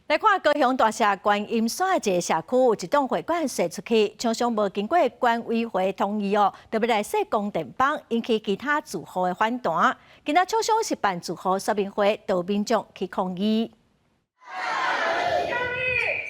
來看高雄大社觀音山這个社區有一棟會館踅出去，廠商無經過管委會同意哦，就欲來設光電板，引起其他住戶的反彈。今仔廠商是辦住戶說明會，著民眾去抗議。抗議！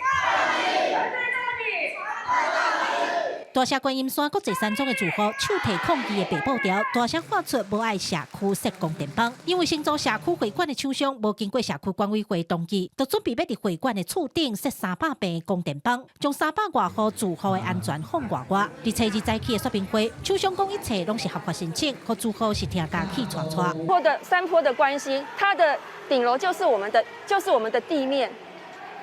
抗議！反對到底！大社觀音山國際山莊的住戶手提抗議的白布條，大聲喊出無愛社區設光電板，因為承租社區會館的廠商無經過社區管委會同意，就準備欲佇會館的厝頂設300平的光電板，將300外戶住戶的安全放外外。佇初二早起的說明會，廠商講一切攏是合法申請，予住戶是聽甲氣喘喘。坡的山坡的關係，它的頂樓就是我們的地面。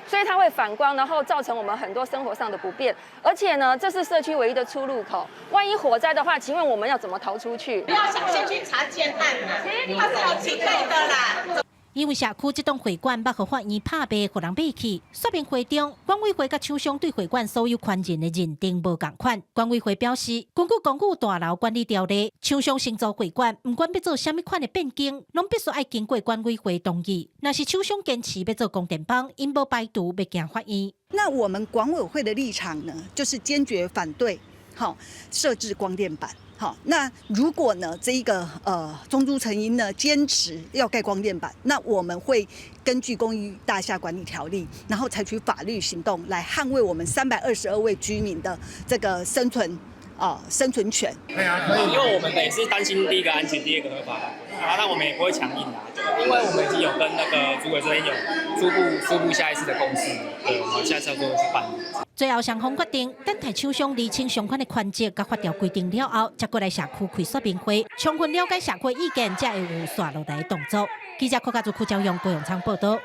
所以它會反光，然後造成我們很多生活上的不便。而且呢，這是社區唯一的出入口，萬一火災的話，請問我們要怎麼逃出去？不要想先去查建案啦，他是有請對的啦。因為社區這棟會館欲予法院拍賣，予人買去。說明會中，管委會佮廠商對會館所有權人的認定無仝款。管委會表示，根據公寓大樓管理條例，廠商承租會館，毋管欲做啥物款的變更，攏必須愛經過管委會同意。若是廠商堅持欲做光電板，𪜶無排除欲行法院。那我們管委會的立場呢，就是堅決反對，好設置光電板。好，那如果呢，這一個中租成銀呢堅持要蓋光電板，那我們會根據公寓大廈管理條例，然後採取法律行動來捍衛我們322位居民的這個生存權。對啊，可以，因為我們也是擔心第一個安全，第二個合法。啊，那我們也不會強硬啊，因為我們已經有跟那個主委這邊有初步下一次的共識，對，我們下次要做去辦。最後雙方決定，等待廠商釐清相關的權責佮法條規定了後，才過來社區開說明會，充分了解社區意見，才會有紲落來的動作。記者郭家祖、柯昭勇、高永昌報道。